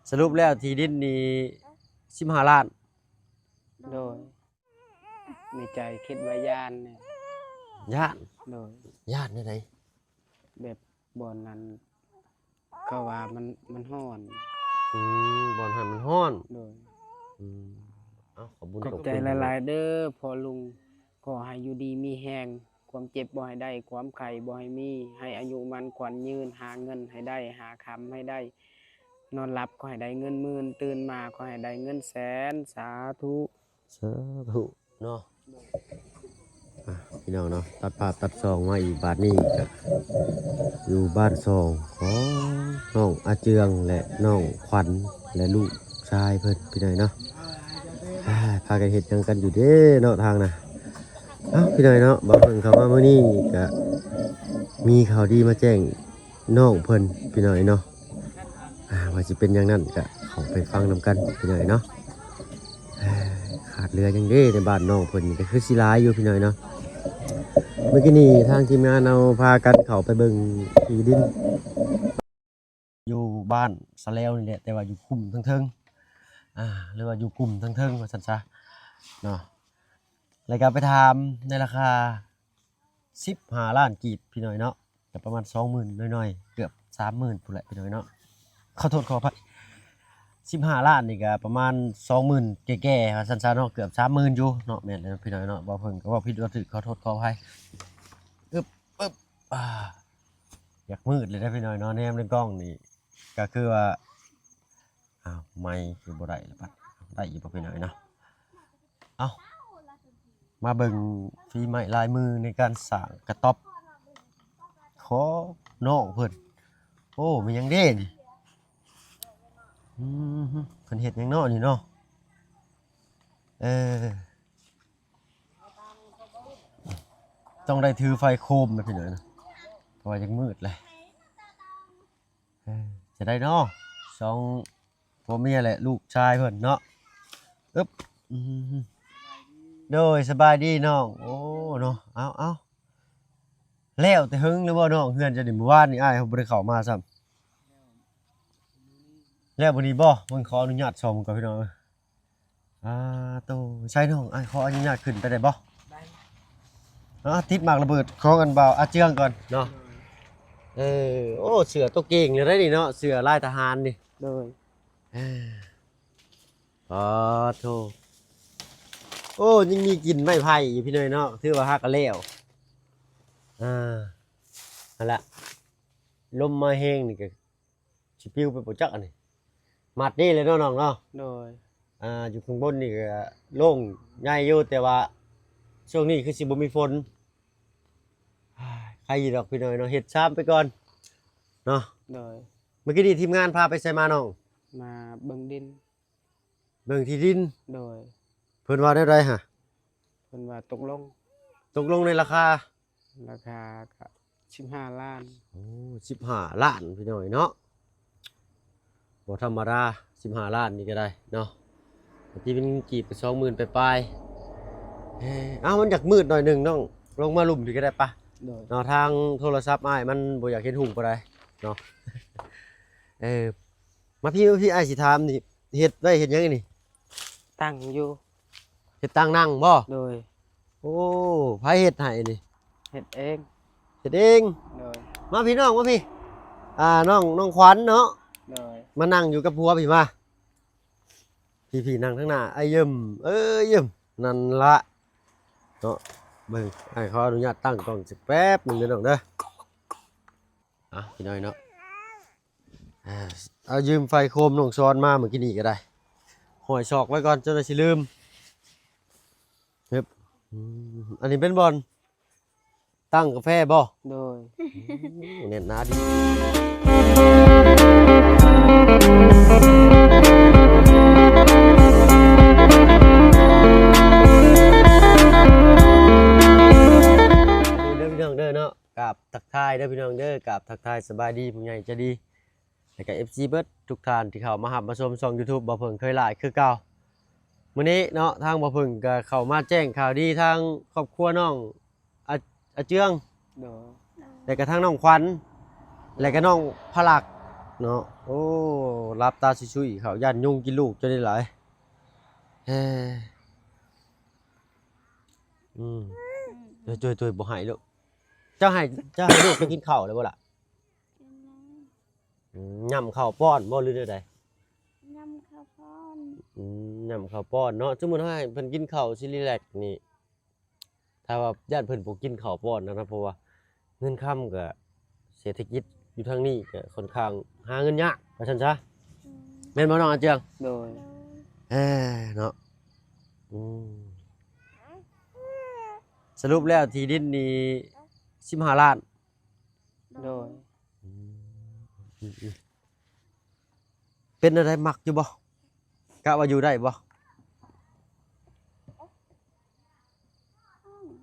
ສະຫຼຸບແລ້ວທີ່ດິນນີ້ສິບຫ້າລ້ານ. ໂດຍ. ໃນໃຈຄິດວ່າຢ້ານແຫຼະ. ຢ້ານ? ໂດຍ. ຢ້ານແນວໃດ? ແບບບ່ອນນັ້ນ ເຂົາວ່າມັນ ມັນຮ້ອນ. ອືມ ບ່ອນຫັ້ນມັນຮ້ອນ. ໂດຍ. ອືມ ເອົ້າ ຂອບບຸນຂອບຄຸນ ຂອບໃຈຫຼາຍໆເດີ້ພໍ່ລຸງ. ຂໍໃຫ້ຢູ່ດີມີແຮງ, ຄວາມເຈັບບໍ່ໃຫ້ໄດ້, ຄວາມໄຂ້ບໍ່ໃຫ້ມີ, ໃຫ້ອາຍຸໝັ້ນຂວັນຍືນ, ຫາເງິນໃຫ້ໄດ້, ຫາຄຳໃຫ້ໄດ້, ນອນຫຼັບຂໍໃຫ້ໄດ້ເງິນໝື່ນ, ຕື່ນມາຂໍໃຫ້ໄດ້ເງິນແສນ. ສາທຸ. ສາທຸເນາະ. ອ່ະ ພີ່ນ້ອງເນາະ ຕັດພາບຕັດຊ່ອງມາອີກ ບາດນີ້ກະຢູ່ບ້ານຊ່ອງຂອງນ້ອງອາເຈືອງ ແລະ ນ້ອງຂວັນ ແລະ ລູກຊາຍເພິ່ນ ພີ່ນ້ອງເນາະ. ອ່າ ພາກັນເຮັດຫຍັງກັນຢູ່ເດ້ເນາະ ທາງນະ? ເອົ້າ ພີ່ນ້ອງເນາະ ບ່າວເພິ່ງເຂົ້າມາມື້ນີ້ກະມີຂ່າວດີມາແຈ້ງ ນ້ອງເພິ່ນ ພີ່ນ້ອງເນາະ. ອ່າ ວ່າຊິເປັນຫຍັງນັ້ນກະເຂົ້າໄປຟັງນຳກັນ ພີ່ນ້ອງເນາະ. ເອີ ຂາດເຫຼືອຫຍັງເດ້ໃນບ້ານນ້ອງເພິ່ນນີ້ ກະຄືຊິຫຼາຍຢູ່ ພີ່ນ້ອງເນາະ. ມື້ກີ້ນີ້ທາງທີມງານເຮົາພາກັນເຂົ້າໄປເບິ່ງທີ່ດິນ ຢູ່ບ້ານສະແລວນີ້ແຫຼະ ແຕ່ວ່າຢູ່ກຸ່ມເທິງໆ ອ່າ ຫຼືວ່າຢູ່ກຸ່ມເທິງໆ ວ່າຊັ້ນຊະເນາະ. ແລ້ວກະໄປຖາມໃນລາຄາ ສິບຫ້າລ້ານກີບ ພີ່ນ້ອງເນາະ, ກະປະມານສອງໝື່ນໜ້ອຍໆ ເກືອບສາມໝື່ນພຸ້ນແຫຼະ ພີ່ນ້ອງເນາະ. ຂໍໂທດຂໍອະໄພ ສິບຫ້າລ້ານນີ້ກະປະມານສອງໝື່ນແກ່ໆ ວ່າຊັ້ນຊະເນາະ, ເກືອບສາມໝື່ນຢູ່ເນາະ. ແມ່ນແລ້ວ ພີ່ນ້ອງເນາະ, ເວົ້າເພິ່ນກະເວົ້າຜິດເວົ້າຖືກ ຂໍໂທດຂໍອະໄພ. ອຶບ ອຶບ ອ່າ ຢາກມືດເລີຍເດ້ ພີ່ນ້ອງເນາະ, ແນມໃນກ້ອງນີ້ກະຄືວ່າ ອ້າວ ໄມຄືບໍ່ໄດ້ລະບັດ ໄດ້ຢູ່ບໍ່ພີ່ນ້ອງເນາະ? ເອົ້າ ມາເບິ່ງຝີໄມ້ລາຍມືໃນການສ້າງກະຕັອບຂອງນ້ອງເພິ່ນ. ໂອ້ ແມ່ນຫຍັງເດ້ນີ້? ອືມ ເພິ່ນເຮັດຫຍັງເນາະນີ້ເນາະ? ເອີ ຕ້ອງໄດ້ຖືໄຟໂຄມນະພີ່ນ້ອງນະ ເພາະວ່າຍັງມືດແຫຼະ. ເອີ ຈະໄດ້ເນາະ ສອງຜົວເມຍແຫຼະ ລູກຊາຍເພິ່ນເນາະ. ອຶບ ອືມ ໂດຍ ສະບາຍດີນ້ອງ. ໂອ້ ເນາະ ເອົາ ເອົາ ແລ້ວແຕ່ເຫິງແລ້ວບໍ່ນ້ອງ? ເຮືອນເຈົ້ານີ້ ມື້ວານນີ້ອ້າຍເຮົາບໍ່ໄດ້ເຂົ້າມາຊ້ຳ. ແລ້ວມື້ນີ້ບໍ່? ເບິ່ງ ຂໍອະນຸຍາດສ່ອງເບິ່ງກ່ອນ ພີ່ນ້ອງເອີຍ. ອ່າ ໂຕ ໃສ່ນ້ອງ ອ້າຍຂໍອະນຸຍາດຂຶ້ນໄປໄດ້ບໍ່? ໄດ້. ອ່າ ຕິດໝາກລະເບີດຂອງອັນບ່າວອາເຈືອງກ່ອນເນາະ. ເອີ ໂອ້ ເສື້ອໂຕເກັ່ງເລີຍໄດ໋ນີ້ເນາະ ເສື້ອລາຍທະຫານນີ້. ໂດຍ. ເອີ ອໍ ໂທ ໂອ້ ຍັງມີກິ່ນໄມ້ໄຜ່ຢູ່ພີ່ນ້ອງເນາະ, ຖືວ່າຫາກະແລ້ວ. ອ່າ ຫັ້ນລະ ລົມມາແຮງນີ້ກະ ຊິປິວໄປບໍ່ຈັກອັນນີ້. ມັດນີ້ແຫຼະເນາະນ້ອງເນາະ. ໂດຍ. ອ່າ ຢູ່ຂ້າງບົນນີ້ກະໂລ່ງໃຫຍ່ຢູ່ ແຕ່ວ່າຊ່ວງນີ້ຄືຊິບໍ່ມີຝົນ. ໃຄຢູ່ດອກພີ່ນ້ອງເນາະ, ເຮັດຊາມໄປກ່ອນເນາະ. ໂດຍ. ເມື່ອກີ້ນີ້ທີມງານພາໄປໃສມານ້ອງ? ມາເບິ່ງດິນ. ເບິ່ງທີ່ດິນ. ໂດຍ. ເພິ່ນວ່າແນວໃດຫະ? ເພິ່ນວ່າຕົກລົງ. ຕົກລົງໃນລາຄາ? ລາຄາກະສິບຫ້າລ້ານ. ໂອ້ ສິບຫ້າລ້ານ ພີ່ນ້ອງເນາະ, ບໍ່ທຳມະດາ ສິບຫ້າລ້ານນີ້ກະໄດ້ເນາະ. ທີ່ເປັນເງິນກີບກະສອງໝື່ນປາຍໆ. ເອີ ເອົ້າ ມັນຢາກມືດໜ້ອຍໜຶ່ງນ້ອງ, ລົງມາລຸ່ມພີ້ກະໄດ້ປະ. ໂດຍ. ເນາະ ທາງໂທລະສັບອ້າຍມັນບໍ່ຢາກເຫັນຮຸ່ງປານໃດເນາະ. ເອີ ມາພີ້ ມາພີ້ ອ້າຍຊິຖາມນີ້ ເຮັດໄວ້ເຮັດຫຍັງນີ້? ຕັ້ງຢູ່. ເຮັດຕັ່ງນັ່ງບໍ່? ໂດຍ. ໂອ້ ໃຜເຮັດໃຫ້ນີ້? ເຮັດເອງ. ເຮັດເອງ. ໂດຍ. ມາພີ່ນ້ອງ ມາພີ້ ອ່າ ນ້ອງ ນ້ອງຂວັນເນາະ. ໂດຍ. ມານັ່ງຢູ່ກັບຜົວພີ້ ມາ ພີ້ໆ ນັ່ງທາງໜ້າ ອ້າຍເຢີ້ມ ເອີ ເຢີ້ມ ນັ້ນລະເນາະ. ເບິ່ງ ອ້າຍຂໍອະນຸຍາດຕັ້ງກ້ອງຈັກແປັບໜຶ່ງເດີນ້ອງເດີ. ອ່ະ ພີ່ນ້ອງເນາະ ອ່າ ເອົາຢືມໄຟໂຄມນ້ອງຊອນມາເມື່ອກີ້ນີ້ກະໄດ້ ຫ້ອຍຊອກໄວ້ກ່ອນ ເຈົ້າໜ້ອຍຊິລືມ. ຮຶບ ອືມ ອັນນີ້ເປັນບ່ອນຕັ້ງກາແຟບໍ່? ໂດຍ. ໂອ້ ແໜ້ນໜາດີ. ເດີພີ່ນ້ອງເດີເນາະ ກາບທັກທາຍເດີພີ່ນ້ອງເດີ ກາບທັກທາຍສະບາຍດີຜູ້ໃຫຍ່ໃຈດີ ແລະກະເອັຟຊີເບິດທຸກທ່ານທີ່ເຂົ້າມາຮັບມາຊົມຊ່ອງຢູທູບບ່າວເຜິ້ງເຄີຍຫຼາຍຄືເກົ່າ. ມື້ນີ້ເນາະ ທາງບ່າວເຜິ້ງກະເຂົ້າມາແຈ້ງຂ່າວດີທາງຄອບຄົວນ້ອງອາ ອາເຈືອງ ໂດຍ ແລະກະທາງນ້ອງຂວັນ ແລະກະນ້ອງພະລັກເນາະ. ໂອ້ ຫຼັບຕາຊຸຍໆ ເຂົາຢ້ານຍຸງກິນລູກເຈົ້າໄດ້ຫຼາຍ. ເອີ ອືມ ອືມ ໂດຍໆ ບໍ່ໃຫ້ລູກ. ເຈົ້າໃຫ້ ເຈົ້າໃຫ້ລູກໄປກິນເຂົ້າແລ້ວບໍ່ລະ? ກິນແລ້ວ. ອືມ ຫຍ້ຳເຂົ້າປ້ອນບໍ່ ຫຼືແນວໃດ? ຫຍ້ຳເຂົ້າປ້ອນ. ອືມ ຫຍ້ຳເຂົ້າປ້ອນເນາະ. ສົມມຸດເຮົາໃຫ້ເພິ່ນກິນເຂົ້າຊິຣີແລັກນີ້ ຖ້າວ່າຢ້ານເພິ່ນບໍ່ກິນເຂົ້າປ້ອນນະ ເພາະວ່າເງິນຄຳກໍ ເສດຖະກິດຢູ່ທາງນີ້ກໍຂ້ອນຂ້າງຫາເງິນຍາກ ວ່າຊັ້ນຊະ. ອືມ ແມ່ນບໍ່ນ້ອງອາເຈືອງ? ໂດຍ. ເອີ ເນາະ. ອືມ ສະຫຼຸບແລ້ວທີ່ດິນນີ້ສິບຫ້າລ້ານ. ໂດຍ. ອືມ ເປັນແນວໃດ ມັກຢູ່ບໍ່? ກະວ່າຢູ່ໄດ້ບໍ່?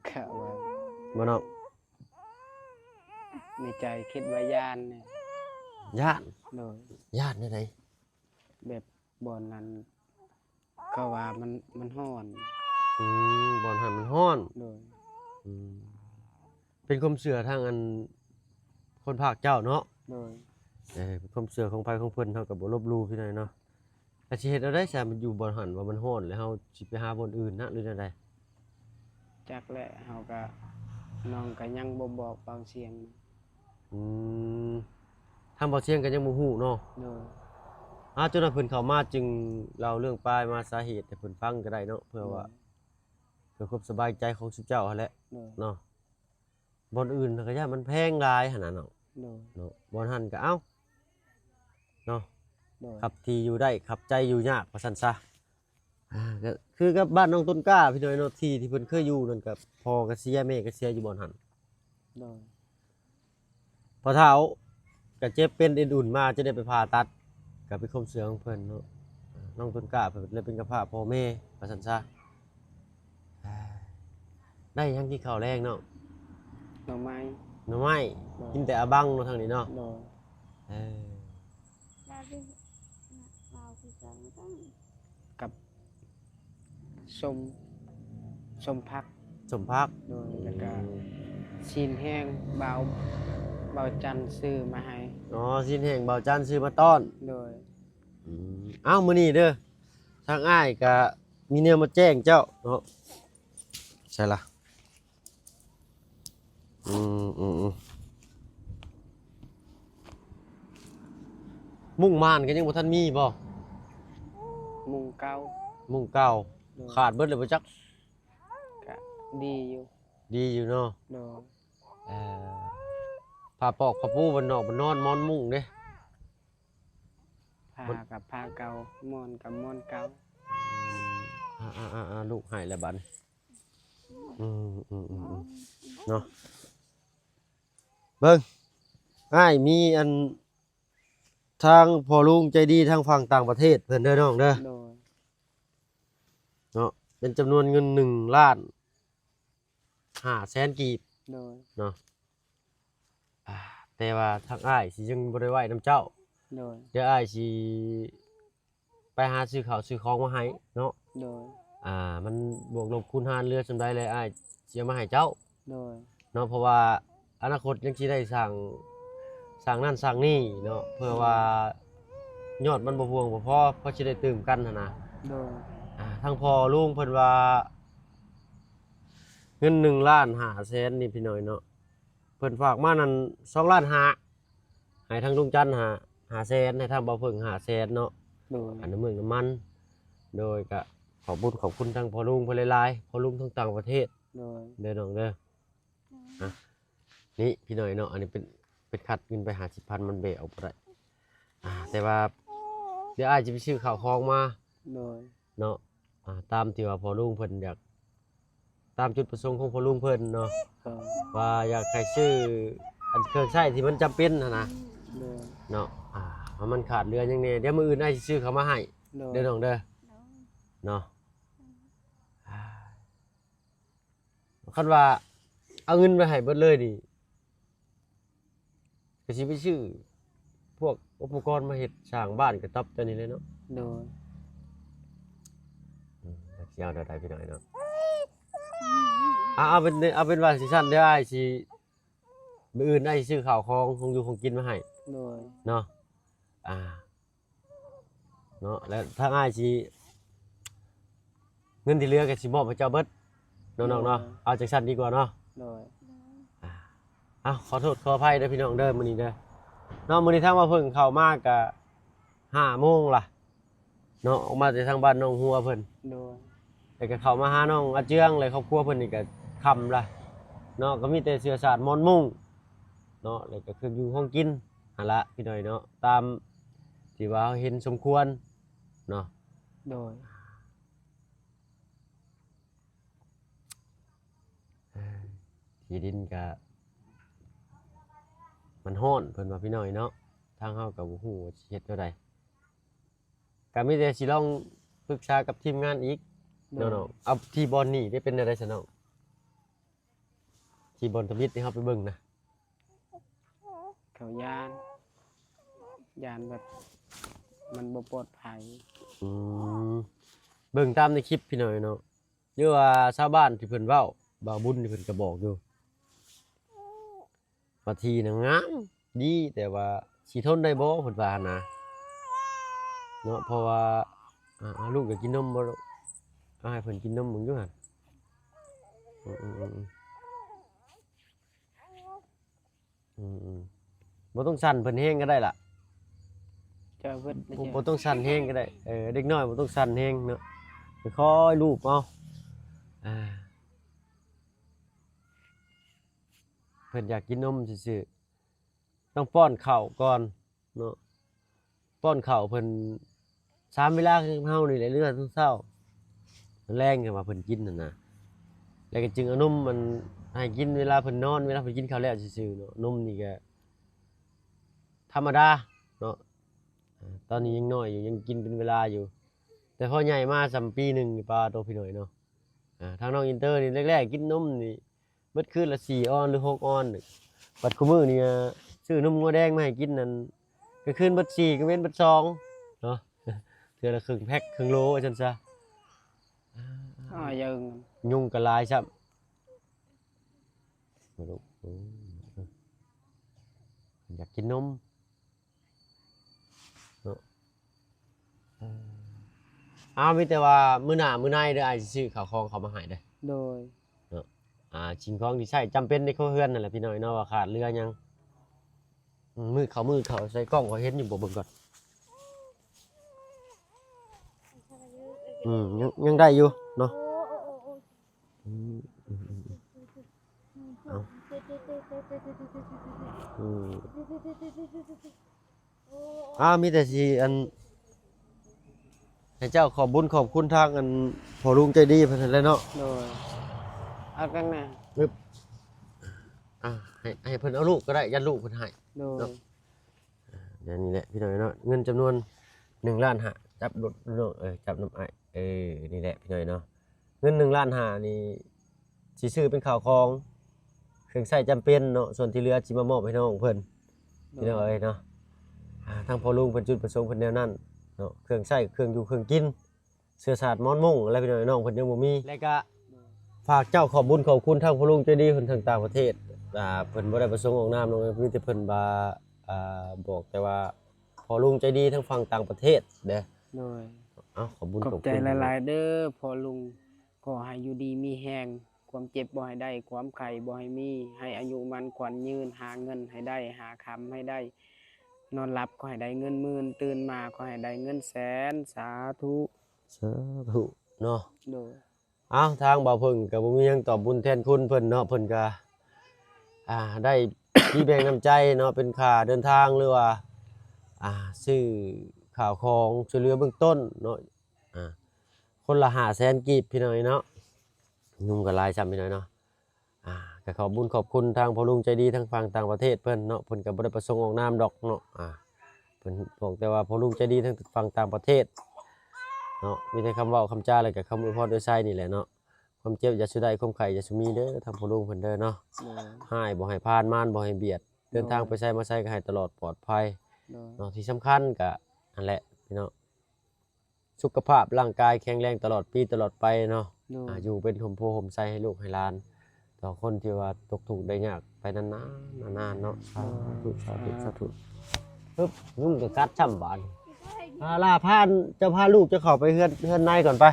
ກະວ່າ ບໍ່ເນາະ ໃນໃຈຄິດວ່າຢ້ານແດ່. ຢ້ານ? ໂດຍ. ຢ້ານແນວໃດ? ແບບບ່ອນນັ້ນ ເຂົາວ່າມັນ ມັນຮ້ອນ. ອືມ ບ່ອນຫັ້ນມັນຮ້ອນ. ໂດຍ. ອືມ ເປັນຄວາມເຊື່ອທາງອັນ ຄົນພາກເຈົ້າເນາະ. ໂດຍ. ເອີ ເປັນຄວາມເຊື່ອຂອງໃຜຂອງເພິ່ນ ເຮົາກໍບໍ່ລົບຫຼູ່ພີ່ນ້ອງເນາະ. ແລ້ວຊິເຮັດແນວໃດຊະ ມັນຢູ່ບ່ອນຫັ້ນວ່າມັນຮ້ອນ ແລ້ວເຮົາຊິໄປຫາບ່ອນອື່ນນະ ຫຼືແນວໃດ? ຈັກແຫຼະ ເຮົາກໍ ນ້ອງກໍຍັງບໍ່ບອກເບົາສຽງ. ອືມ ທາງເບົາສຽງກໍຍັງບໍ່ຮູ້ເນາະ. ໂດຍ. ອາ ຈົນວ່າເພິ່ນເຂົ້າມາຈຶ່ງເລົ່າເລື່ອງປາຍມາສາເຫດໃຫ້ເພິ່ນຟັງກໍໄດ້ເນາະ ເພື່ອວ່າ ໂດຍ ເພື່ອຄວາມສະບາຍໃຈຂອງຊຸມເຈົ້າຫັ້ນແຫຼະ. ໂດຍ. ເນາະ ບ່ອນອື່ນກໍຢ້ານມັນແພງຫຼາຍຫັ້ນນະເນາະ. ໂດຍ. ເນາະ ບ່ອນຫັ້ນກໍເອົາເນາະ. ໂດຍ. ຄັບທີ່ຢູ່ໄດ້ ຄັບໃຈຢູ່ຍາກ ວ່າຊັ້ນຊະ. ອາ ກໍຄືກັບບ້ານນ້ອງຕົ້ນກ້າພີ່ນ້ອງເນາະ ທີ່ທີ່ເພິ່ນເຄີຍຢູ່ນັ້ນ ກໍພໍ່ກໍເສຍ ແມ່ກໍເສຍຢູ່ບ່ອນຫັ້ນ. ໂດຍ. ພໍ່ເຖົ້າກໍເຈັບເປັນເອັນອຸ່ນມາ ຈະໄດ້ໄປຜ່າຕັດ ກໍເປັນຄວາມເຊື່ອຂອງເພິ່ນເນາະ. ນ້ອງຕົ້ນກ້າເພິ່ນເລີຍເປັນກຳພ້າພໍ່ແມ່ ວ່າຊັ້ນຊະ. ໄດ້ຫຍັງກິນເຂົ້າແລງນ້ອງ? ໜໍ່ໄມ້. ໜໍ່ໄມ້. ໂດຍ. ກິນແຕ່ອະບັງເນາະທາງນີ້ເນາະ. ໂດຍ. ເອີ ກັບສົ້ມ ສົ້ມຜັກ. ສົ້ມຜັກ. ໂດຍ. ອືມ. ແລ້ວກະຊີ້ນແຫ້ງ ບ່າວ ບ່າວຈັນຊື້ມາໃຫ້. ອໍ ຊີ້ນແຫ້ງບ່າວຈັນຊື້ມາຕ້ອນ. ໂດຍ. ອືມ ເອົ້າ ມື້ນີ້ເດີ ທາງອ້າຍກະມີແນວມາແຈ້ງເຈົ້າເນາະ. ໃສລະ? ອືມ ອືມ ອືມ ມຸ້ງມ່ານກໍຍັງບໍ່ທັນມີບໍ່? ມຸ້ງເກົ່າ. ມຸ້ງເກົ່າ. ໂດຍ. ຂາດເບິດແລ້ວບໍ່ຈັກ? ກະດີຢູ່. ດີຢູ່ເນາະ. ໂດຍ. ເອີ ຜ້າປອກຜ້າປູບ້ານນອກບ້ານນອນ ໝອນມຸ້ງເດ້? ຜ້າກັບຜ້າເກົ່າ ໝອນກັບໝອນເກົ່າ. ອືມ ອ່າໆໆ ລູກໃຫ້ແລ້ວບັດນີ້. ອືມ ອືມ ອືມ ເນາະ. ເບິ່ງ ອ້າຍມີອັນ ທາງພໍ່ລຸງໃຈດີທາງຝັ່ງຕ່າງປະເທດເພິ່ນເດີນ້ອງເດີ. ໂດຍ. ເນາະ ເປັນຈຳນວນເງິນໜຶ່ງລ້ານຫ້າແສນກີບ. ໂດຍ. ເນາະ ອ່າ ແຕ່ວ່າທາງອ້າຍຊິຍັງບໍ່ໄດ້ໄວ້ນຳເຈົ້າ. ໂດຍ. ດຽວອ້າຍຊິໄປຫາຊື້ເຂົ້າຊື້ຂອງມາໃຫ້ເນາະ. ໂດຍ. ອ່າ ມັນບວກລົບຄູນຫານເຫຼືອສ່ຳໃດແລ້ວ ອ້າຍຊິເອົາມາໃຫ້ເຈົ້າ. ໂດຍ. ເນາະ ເພາະວ່າອະນາຄົດຍັງຊິໄດ້ສ້າງ ສ້າງນັ້ນສ້າງນີ້ເນາະ ເພື່ອວ່າຍອດມັນບໍ່ພຽງບໍ່ພໍ ພໍຊິໄດ້ຕື່ມກັນຫັ້ນນະ. ໂດຍ. ອ່າ ທາງພໍ່ລຸງເພິ່ນວ່າ ເງິນໜຶ່ງລ້ານຫ້າແສນນີ້ພີ່ນ້ອງເນາະ ເພິ່ນຝາກມານັ້ນສອງລ້ານຫ້າ ໃຫ້ທາງລຸງຈັນຫ້າ ຫ້າແສນ ໃຫ້ທາງບ່າວເຜິ້ງຫ້າແສນເນາະ. ໂດຍ. ອັນນ້ຳເມືອງນ້ຳມັນ. ໂດຍ. ກະຂອບບຸນຂອບຄຸນທາງພໍ່ລຸງເພິ່ນຫຼາຍໆ ພໍ່ລຸງທາງຕ່າງປະເທດ. ໂດຍ. ເດີນ້ອງເດີ. ອ່ະ ນີ້ພີ່ນ້ອງເນາະ ອັນນີ້ເປັນ ເປັນຄັດເງິນໄປຫ້າສິບພັນ ມັນແບະອອກບໍ່ໄດ້. ອ່າ ແຕ່ວ່າດຽວອ້າຍຈະໄປຊື້ເຂົ້າຂອງມາ. ໂດຍ. ເນາະ ອ່າ ຕາມທີ່ວ່າພໍ່ລຸງເພິ່ນຢາກ ຕາມຈຸດປະສົງຂອງພໍ່ລຸງເພິ່ນເນາະ. ໂດຍ. ວ່າຢາກໃຫ້ຊື້ອັນເຄື່ອງໃຊ້ທີ່ມັນຈຳເປັນຫັ້ນນະ. ໂດຍ. ເນາະ ອ່າ ວ່າມັນຂາດເຫຼືອຫຍັງແດ່ ດຽວມື້ອື່ນອ້າຍຊິຊື້ເຂົ້າມາໃຫ້. ໂດຍ. ເດີນ້ອງເດີ. ໂດຍ. ເນາະ ອ່າ ຄັນວ່າເອົາເງິນໄປໃຫ້ເບິດເລີຍນີ້ ກໍຊິໄປຊື້ພວກອຸປະກອນມາເຮັດສ້າງບ້ານກະຕັອບຕົວນີ້ແຫຼະເນາະ. ໂດຍ. ອືມ ຈັກຊິເອົາແນວໃດພີ່ນ້ອງເນາະ. ເອົາ ເອົາເປັນ ເອົາເປັນວ່າຈັ່ງຊັ້ນ ດຽວອ້າຍຊິ ມື້ອື່ນອ້າຍຊິຊື້ເຂົ້າຂອງ ຂອງຢູ່ຂອງກິນມາໃຫ້. ໂດຍ. ເນາະ. ອ່າ ເນາະ ແລະທາງອ້າຍຊິ ເງິນທີ່ເຫຼືອກໍຊິມອບໃຫ້ເຈົ້າເບິດເນາະ ໂດຍ ນ້ອງເນາະ. ເອົາຈັ່ງຊັ້ນດີກວ່າເນາະ. ໂດຍ ອ່າ ເອົາ ຂໍໂທດຂໍອະໄພເດີພີ່ນ້ອງເດີ ມື້ນີ້ເດີເນາະ. ມື້ນີ້ທາງວ່າເພິ່ນເຂົ້າມາກໍຫ້າໂມງລະເນາະ ອອກມາແຕ່ທາງບ້ານໜອງຫົວເພິ່ນ ໂດຍ ແລ້ວກໍເຂົ້າມາຫານ້ອງອາເຈືອງ ແລະຄອບຄົວເພິ່ນນີ້ກໍຄ່ຳລະເນາະ. ກໍມີແຕ່ເສື້ອສາດໝອນມຸ້ງເນາະ ແລ້ວກໍເຄື່ອງຢູ່ຂອງກິນຫັ້ນລະພີ່ນ້ອງເນາະ ຕາມທີ່ວ່າເຮົາເຫັນສົມຄວນເນາະ. ໂດຍ ທີ່ດິນກະມັນຮ້ອນ ເພິ່ນວ່າພີ່ນ້ອງເນາະ. ທາງເຮົາກະບໍ່ຮູ້ວ່າຊິເຮັດແນວໃດ ກະມີແຕ່ຊິລອງປຶກສາກັບທີມງານອີກ ໂດຍ ເນາະ. ເອົາທີ່ບ່ອນນີ້ໄດ້ເປັນແນວໃດຊະນ້ອງ? ທີ່ບ່ອນທຳອິດທີ່ເຮົາໄປເບິ່ງນະ ເຂົາຢ້ານ ຢ້ານແບບມັນບໍ່ປອດໄພ. ອືມ ເບິ່ງຕາມໃນຄລິບພີ່ນ້ອງເນາະ ຫຼືວ່າຊາວບ້ານທີ່ເພິ່ນເວົ້າ ບ່າວບຸນທີ່ເພິ່ນກໍບອກຢູ່ ວ່າທີ່ນະງາມດີ ແຕ່ວ່າຊິທົນໄດ້ບໍ່ ເພິ່ນວ່າຫັ້ນນະເນາະ. ເພາະວ່າ ອ່າ ລູກຢາກກິນນົມບໍ່ລູກ? ເອົາໃຫ້ເພິ່ນກິນນົມເບິ່ງຢູ່ຫັ້ນ. ອືມໆໆ ອືມໆ ບໍ່ຕ້ອງສັ່ນເພິ່ນແຮງກໍໄດ້ລະ ຈະເບິດ ບໍ່ ບໍ່ຕ້ອງສັ່ນແຮງກໍໄດ້. ເອີ ເດັກນ້ອຍບໍ່ຕ້ອງສັ່ນແຮງເນາະ ຄ່ອຍໆລູບເອົາ. ອ່າ ເພິ່ນຢາກກິນນົມຊື່ໆ ຕ້ອງປ້ອນເຂົ້າກ່ອນເນາະ. ປ້ອນເຂົ້າເພິ່ນສາມເວລາຄືເຮົານີ້ແຫຼະ ເຫຼືອຕອນເຊົ້າ ຕອນແລງ ຄັນວ່າເພິ່ນກິນຫັ້ນນະ ແລ້ວກໍຈຶ່ງເອົານົມມັນໃຫ້ກິນເວລາເພິ່ນນອນ ເວລາເພິ່ນກິນເຂົ້າແລ້ວຊື່ໆເນາະ. ນົມນີ້ກໍທຳມະດາເນາະ ອ່າ ຕອນນີ້ຍັງນ້ອຍຢູ່ ຍັງກິນເປັນເວລາຢູ່ ແຕ່ພໍໃຫຍ່ມາສ່ຳປີໜຶ່ງນີ້ ປາໂຕ ພີ່ນ້ອງເນາະ. ອ່າ ທາງນ້ອງອິນເຕີນີ້ແລກໆກິນນົມນີ້ ເບິດຄືນລະສີ່ອອນ ຫຼື ຫົກອອນ. ບັດຄູ່ມື້ນີ້ ອ່າ ຊື້ນົມງົວແດງມາໃຫ້ກິນນັ້ນ ກາງຄືນເບິດສີ່ ກາງເວັນເບິດສອງເນາະ ເທື່ອລະເຄິ່ງແພັກ ເຄິ່ງໂລ ວ່າຊັ້ນຊະ. ອ່າ ຍຸງກໍຫຼາຍຊ້ຳ ອືມ ຢາກກິນນົມ ເນາະ. ເອີ ອ້າວ ມີແຕ່ວ່າມື້ໜ້າມື້ໃນເດີ ອ້າຍຊິຊື້ເຂົ້າຂອງເຂົ້າມາໃຫ້ເດີ. ໂດຍ ເນາະ ອ່າ ສິ່ງຂອງທີ່ໃຊ້ຈຳເປັນໃນຄົວເຮືອນນັ້ນແຫຼະ ພີ່ນ້ອງເນາະ ວ່າຂາດເຫຼືອຫຍັງ. ອືມ ມືເຂົ້າ ມືເຂົ້າ ໃສ່ກ້ອງ ຂ້ອຍເຫັນຢູ່ບໍ່ ເບິ່ງກ່ອນ. ອືມ ຍັງ ຍັງໄດ້ຢູ່ເນາະ. ອືມ ອືມ ອືມ ອືມ ເອົາ ອືມ ອ່າ ມີແຕ່ຊິ ອັນ ໃຫ້ເຈົ້າຂອບບຸນຂອບຄຸນທາງ ອັນ ພໍ່ລຸງໃຈດີເພິ່ນຫັ້ນແຫຼະເນາະ. ໂດຍ ເອົາກັນນະ ອ່າ ໃຫ້ ໃຫ້ເພິ່ນເອົາລູກກໍໄດ້ ຢ້ານລູກເພິ່ນໃຫ້. ໂດຍ ເນາະ ອ່າ ແນວນີ້ແຫຼະພີ່ນ້ອງເນາະ ເງິນຈຳນວນໜຶ່ງລ້ານຫ້າ ຈັບລົດເນາະ ເອີ ຈັບນຳອ້າຍ ເອີ ນີ້ແຫຼະພີ່ນ້ອງເນາະ. ເງິນໜຶ່ງລ້ານຫ້ານີ້ ຊິຊື້ເປັນເຂົ້າຂອງ ເຄື່ອງໃຊ້ຈຳເປັນເນາະ ສ່ວນທີ່ເຫຼືອຊິມາມອບໃຫ້ນ້ອງເພິ່ນ ໂດຍ ພີ່ນ້ອງເອີຍເນາະ. ອ່າ ທາງພໍ່ລຸງເພິ່ນຈຸດປະສົງເພິ່ນແນວນັ້ນເນາະ ເຄື່ອງໃຊ້ ເຄື່ອງຢູ່ເຄື່ອງກິນ ເສື້ອສາດໝອນມຸ້ງ ແລະ ພີ່ນ້ອງ ນ້ອງເພິ່ນຍັງບໍ່ມີ ແລະກະຝາກເຈົ້າຂອບບຸນຂອບຄຸນທາງພໍ່ລຸງໃຈດີເພິ່ນທາງຕ່າງປະເທດ ອ່າ ເພິ່ນບໍ່ໄດ້ປະສົງອອກນາມເນາະ ມີແຕ່ເພິ່ນວ່າ ອ່າ ບອກແຕ່ວ່າພໍ່ລຸງໃຈດີທາງຝັ່ງຕ່າງປະເທດເດ້. ໂດຍ ເອົາ ຂອບບຸນຂອບຄຸນ ຂອບໃຈຫຼາຍໆເດີພໍ່ລຸງ ຂໍໃຫ້ຢູ່ດີມີແຮງ ຄວາມເຈັບບໍ່ໃຫ້ໄດ້ ຄວາມໄຂ້ບໍ່ໃຫ້ມີ ໃຫ້ອາຍຸໝັ້ນຂວັນຍືນ ຫາເງິນໃຫ້ໄດ້ ຫາຄຳໃຫ້ໄດ້ ນອນຫຼັບຂໍໃຫ້ໄດ້ເງິນໝື່ນ ຕື່ນມາຂໍໃຫ້ໄດ້ເງິນແສນ ສາທຸ ສາທຸເນາະ. ໂດຍ ເອົ້າ ທາງບ່າວເພິ່ງກໍບໍ່ມີຫຍັງຕອບບຸນແທນຄຸນເພິ່ນເນາະ ເພິ່ນກໍ ອ່າ ໄດ້ມີແບ່ງນ້ຳໃຈເນາະ ເປັນຄ່າເດີນທາງ ຫຼືວ່າ ອ່າ ຊື້ຂ້າວຂອງຊ່ວຍເຫຼືອເບື້ອງຕົ້ນເນາະ ອ່າ ຄົນລະຫ້າແສນກີບ ພີ່ນ້ອງເນາະ ຍຸງກໍຫຼາຍຊ້ຳ ພີ່ນ້ອງເນາະ. ອ່າ ກໍຂອບບຸນຂອບຄຸນທາງພໍ່ລຸງໃຈດີທາງຝັ່ງຕ່າງປະເທດເພິ່ນເນາະ ເພິ່ນກໍບໍ່ໄດ້ປະສົງອອກນາມດອກເນາະ ອ່າ ເພິ່ນບອກແຕ່ວ່າພໍ່ລຸງໃຈດີທາງຝັ່ງຕ່າງປະເທດເນາະ ມີແຕ່ຄຳເວົ້າຄຳຈາ ແລ້ວກໍຄຳອວຍພອນອວຍໄຊນີ້ແຫຼະເນາະ. ຄວາມເຈັບຢ່າສູ່ໄດ້ ຄວາມໄຂ້ຢ່າສູ່ມີເດີ ທາງພໍ່ລຸງເພິ່ນເດີເນາະ. ໂດຍ ຮ້າຍບໍ່ໃຫ້ຜ່ານ ມານບໍ່ໃຫ້ບຽດ ເດີນທາງ ໂດຍ ໄປໃສມາໃສກໍໃຫ້ຕະຫຼອດປອດໄພ ໂດຍ ເນາະ. ທີ່ສຳຄັນກໍນັ້ນແຫຼະພີ່ນ້ອງ ສຸຂະພາບຮ່າງກາຍແຂງແຮງຕະຫຼອດປີຕະຫຼອດໄປເນາະ. ໂດຍ ອ່າ ຢູ່ເປັນຮົ່ມໂພຮົ່ມໄຊໃຫ້ລູກໃຫ້ຫຼານ ຕໍ່ຄົນທີ່ວ່າຕົກທຸກໄດ້ຍາກໄປນານໆ ນານໆເນາະ. ສາທຸ ໂດຍ ສາທຸ ສາທຸ ສາທຸ. ປຶບ ຍຸງກໍກັດຊ້ຳບາດ. ພາລາ ພາ ເຈົ້າພາລູກເຈົ້າເຂົ້າໄປເຮືອນ ເຮືອນໃນກ່ອນໄປ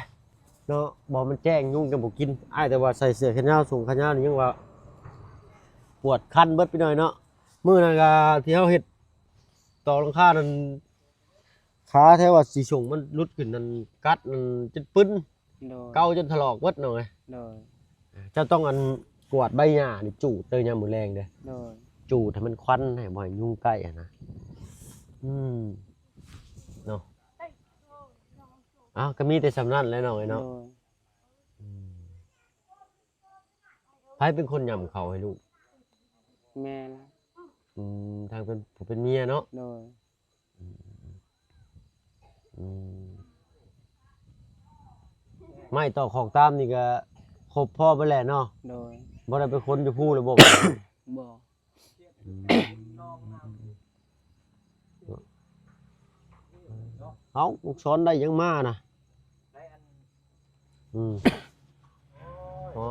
ເນາະ ບໍ່ມັນແຈ້ງ ຍຸງຈັ່ງບໍ່ກິນ. ອ້າຍແຕ່ວ່າໃສ່ເສື້ອແຂນຍາວ ສົ້ງຂາຍາວນີ້ຍັງວ່າປວດຄັນເບິດໄປໜ້ອຍເນາະ. ມື້ນັ້ນກໍທີ່ເຮົາເຮັດຕອກຫຼັງຄານັ້ນ ຂາແທ້ວ່າສີສົງມັນຫຼຸດຂຶ້ນນັ້ນ ກັດນັ້ນຈົນປຶ້ນ ໂດຍ ເກົາຈົນຖະຫຼອກເບິດນ້ອງເອີຍ. ໂດຍ ເຈົ້າຕ້ອງອັນກວາດໃບຫຍ້ານີ້ຈູດເດີຍາມມື້ແລງເດີ. ໂດຍ ຈູດໃຫ້ມັນຄວັນ ໃຫ້ບໍ່ໃຫ້ຍຸງໃກ້ຫັ້ນນະ. ອືມ ເນາະ. ອ້າວ ກໍມີແຕ່ສ່ຳນັ້ນແຫຼະນ້ອງເອີຍເນາະ. ໂດຍ ອືມ ໃຜເປັນຄົນຫຍ້ຳເຂົ້າໃຫ້ລູກ? ແມ່ລະ. ອືມ ທາງເປັນຜູ້ເປັນເມຍເນາະ. ໂດຍ ອືມ ອືມ ໄມ້ຕອກຂອກຕາມນີ້ກໍຄົບພໍເບິດແຫຼະເນາະ. ໂດຍ ບໍ່ໄດ້ໄປຂົນຢູ່ພູແລ້ວບໍ່? ບໍ່. ອືມ ເອົ້າ ລູກສອນໄດ້ຫຍັງມານະ? ອືມ ອໍ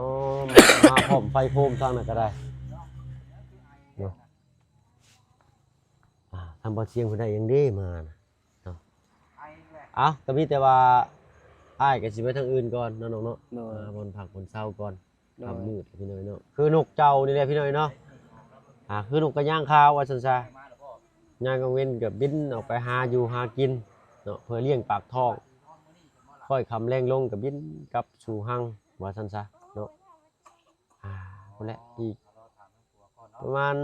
ມາ ມາພ້ອມໄຟໂຄມທາງນັ້ນກໍໄດ້ເນາະ. ອ່າ ທາງບ່ອນສຽງເພິ່ນໄດ້ຫຍັງເດ້ມານະເນາະ. ເອົ້າ ກໍມີແຕ່ວ່າອ້າຍກໍຊິໄປທາງອື່ນກ່ອນເນາະນ້ອງເນາະ. ໂດຍ ອ່າ ບ່ອນພັກບ່ອນເຊົາກ່ອນ. ໂດຍ ຄ່ຳມືດພີ່ນ້ອງເນາະ ຄືນົກເຈົ້ານີ້ແຫຼະພີ່ນ້ອງເນາະ. ອ່າ ຄືນົກກະຍາງຂາວວ່າຊັ້ນຊະ ຍາມກາງເວັນກໍບິນອອກໄປຫາຢູ່ຫາກິນເນາະ ເພື່ອລ້ຽງປາກທ້ອງ. ຄ່ອຍຄ່ຳແລງລົງກໍບິນກັບສູ່ຮັງວ່າຊັ້ນຊະເນາະ. ອ່າ ພຸ້ນແຫຼະ ອີກປະມານ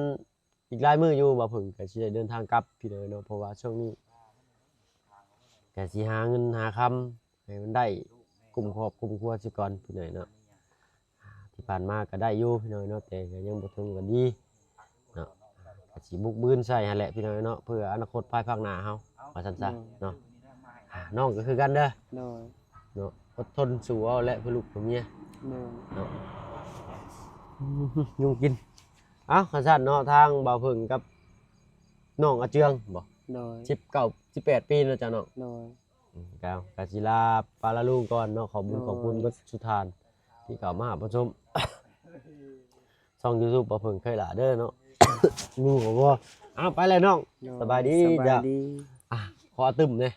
ອີກຫຼາຍມື້ຢູ່ ບ່າວເຜິ້ງກໍຊິໄດ້ເດີນທາງກັບພີ່ນ້ອງເນາະ. ເພາະວ່າຊ່ວງນີ້ກໍຊິຫາເງິນຫາຄຳໃຫ້ມັນໄດ້ກຸ້ມຄອບກຸ້ມຄົວຊະກ່ອນພີ່ນ້ອງເນາະ. ທີ່ຜ່ານມາກໍໄດ້ຢູ່ພີ່ນ້ອງເນາະ ແຕ່ກໍຍັງບໍ່ເຖິງກໍດີເນາະ. ກໍຊິບຸກບືນໃສ່ຫັ້ນແຫຼະພີ່ນ້ອງເນາະ ເພື່ອອະນາຄົດພາຍພາກໜ້າເຮົາວ່າຊັ້ນຊະເນາະ. ໂດຍ ນ້ອງກໍຄືກັນເດີ. ໂດຍ ເນາະ ອົດທົນສູ້ເອົາແຫຼະ ເພື່ອລູກເພື່ອເມຍ. ໂດຍ ເນາະ ຍຸງກິນ. ເອົ້າ ຄັນຊັ້ນເນາະ ທາງບ່າວເຜິ້ງກັບນ້ອງອາເຈືອງບໍ? ໂດຍ ສິບເກົ້າ ສິບແປດປີເນາະເຈົ້າເນາະ. ໂດຍ ອືມ ກໍ ກໍຊິລາປາລາລຸງກ່ອນເນາະ. ຂອບບຸນ ໂດຍ ຂອບຄຸນເບິດສູ່ທ່ານທີ່ເຂົ້າມາຮັບມາຊົມຊ່ອງຢູທູບບ່າວເຜິ້ງເຄີຍຫຼ້າເດີເນາະ. ໜູກໍບໍ່ ເອົາ ໄປແລ້ວນ້ອງ. ໂດຍ ສະບາຍດີ ສະບາຍດີ. ອ່ະ ຂໍຕື່ມແດ່.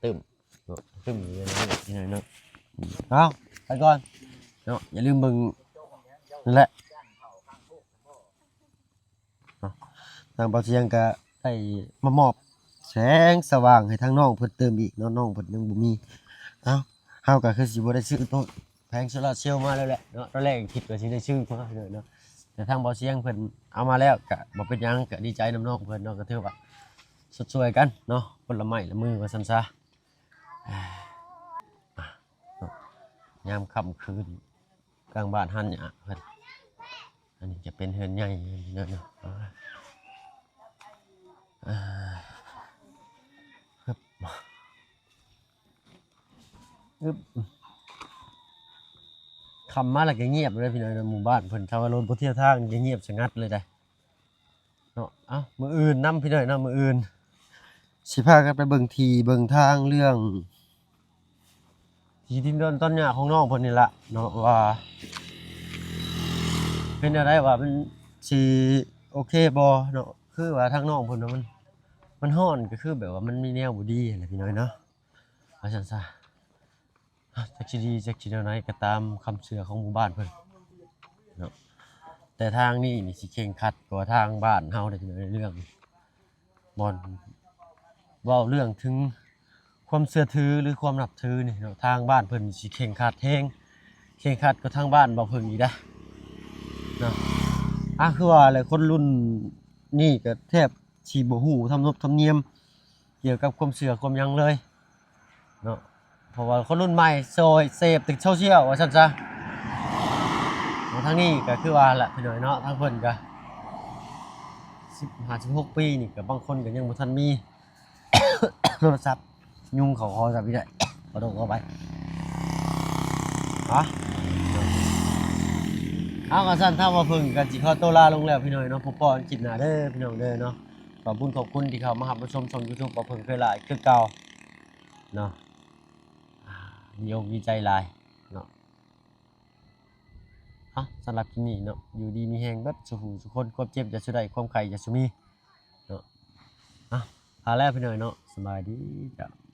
ຕື່ມເນາະ ຕື່ມຢູ່ໃນນັ້ນແຫຼະ ເນາະ. ເອົາ ໄປກ່ອນເນາະ ຢ່າລືມເບິ່ງນັ້ນແຫຼະເນາະ. ທາງບ່າວສຽງກະໄດ້ມາມອບແສງສະຫວ່າງໃຫ້ທາງນ້ອງເພິ່ນຕື່ມອີກເນາະ ນ້ອງເພິ່ນຍັງບໍ່ມີ. ເອົ້າ ເຮົາກໍຄືຊິບໍ່ໄດ້ຊື້ໂຕ ແຜງໂຊລາເຊວມາແລ້ວແຫຼະເນາະ. ຕອນແລກຄິດວ່າຊິໄດ້ຊື້ມາເນາະ ແຕ່ທາງບ່າວສຽງເພິ່ນເອົາມາແລ້ວ ກະບໍ່ເປັນຫຍັງ ກະດີໃຈນຳນ້ອງເພິ່ນເນາະ. ກໍຖືວ່າຊົດຊ່ວຍກັນເນາະ ຄົນລະໄມ້ລະມືວ່າຊັ້ນຊະ. ອ່າ ຍາມຄ່ຳຄືນ ກາງບ້ານຫັ້ນຫຍ້າເພິ່ນ. ອັນນີ້ຈະເປັນເຮືອນໃຫຍ່ເນາະ. ອ່າ ອ່າ ອຶບ ຄ່ຳມາແລ້ວກໍງຽບເລີຍພີ່ນ້ອງເນາະ. ໝູ່ບ້ານເພິ່ນ ຖ້າວ່າລົດບໍ່ທ່ຽວທາງຈະງຽບສະຫງັດເລີຍໄດ໋ເນາະ. ເອົ້າ ມື້ອື່ນນຳພີ່ນ້ອງເນາະ ມື້ອື່ນຊິພາກັນໄປເບິ່ງທີ່ເບິ່ງທາງ ເລື່ອງທີ່ດິນດອນຕອນຫຍ້າຂອງນ້ອງເພິ່ນນີ້ລະເນາະ ວ່າເປັນແນວໃດ ວ່າມັນຊິໂອເຄບໍ່ເນາະ. ຄືວ່າທາງນ້ອງເພິ່ນວ່າມັນ ມັນຮ້ອນ ກໍຄືແບບວ່າມັນມີແນວບໍ່ດີຫັ້ນແຫຼະພີ່ນ້ອງເນາະ. ວ່າຊັ້ນຊະ ຈັກຊິດີຈັກຊິແນວໃດກໍຕາມຄຳເຊື່ອຂອງໝູ່ບ້ານເພິ່ນເນາະ. ແຕ່ທາງນີ້ນີ້ຊິເຄັ່ງຄັດກວ່າທາງບ້ານເຮົາໃດ໋ ໃນເລື່ອງບ່ອນ ເວົ້າເລື່ອງເຖິງຄວາມເຊື່ອຖື ຫຼື ຄວາມນັບຖືນີ້ເນາະ ທາງບ້ານເພິ່ນຊິເຄັ່ງຄັດແຮງ ເຄັ່ງຄັດກວ່າທາງບ້ານບ່າວເຜິ້ງອີກເດ້ເນາະ. ອ່າ ຄືວ່າແຫຼະ ຄົນລຸ້ນນີ້ກໍແທບ ທີ່ບໍ່ຮູ້ທຳນົບທຳນຽມກ່ຽວກັບຄວາມເຊື່ອຄວາມຫຍັງເລີຍເນາະ. ເພາະວ່າຄົນລຸ້ນໃໝ່ຊອຍເສບແຕ່ໂຊຊຽວວ່າຊັ້ນຊະ. ທາງນີ້ກໍຄືວ່າແຫຼະພີ່ນ້ອງເນາະ ທາງເພິ່ນກໍສິບຫ້າ ສິບຫົກປີນີ້ ກໍບາງຄົນກໍຍັງບໍ່ທັນມີໂທລະສັບ. ຍຸງເຂົ້າຄໍຊະພີ່ນ້ອງ ຂໍໂທດຂໍອະໄພ. ຮະ ເອົາ ກະຊັ້ນ ທາງບ່າວເຜິ້ງກະຊິຂໍໂຕລາລົງແລ້ວພີ່ນ້ອງເນາະ. ພົບພໍ້ກັນຄລິບໜ້າເດີພີ່ນ້ອງເດີເນາະ. ຂອບບຸນຂອບຄຸນທີ່ເຂົ້າມາຮັບມາຊົມຊ່ອງຢູທູບບ່າວເຜິ້ງເຄີຍຫຼ້າຄືເກົ່າເນາະ. ອ່າ ດີອົກດີໃຈຫຼາຍເນາະ. ເອົາ ສຳລັບຄລິບນີ້ເນາະ ຢູ່ດີມີແຮງເບິດສູ່ຜູ້ສູ່ຄົນ ຄວາມເຈັບຢ່າສູ່ໄດ້ ຄວາມໄຂ້ຢ່າສູ່ມີ ເນາະ. ອ່ະ ພາແລ້ວພີ່ນ້ອງເນາະ ສະບາຍດີເຈົ້າ.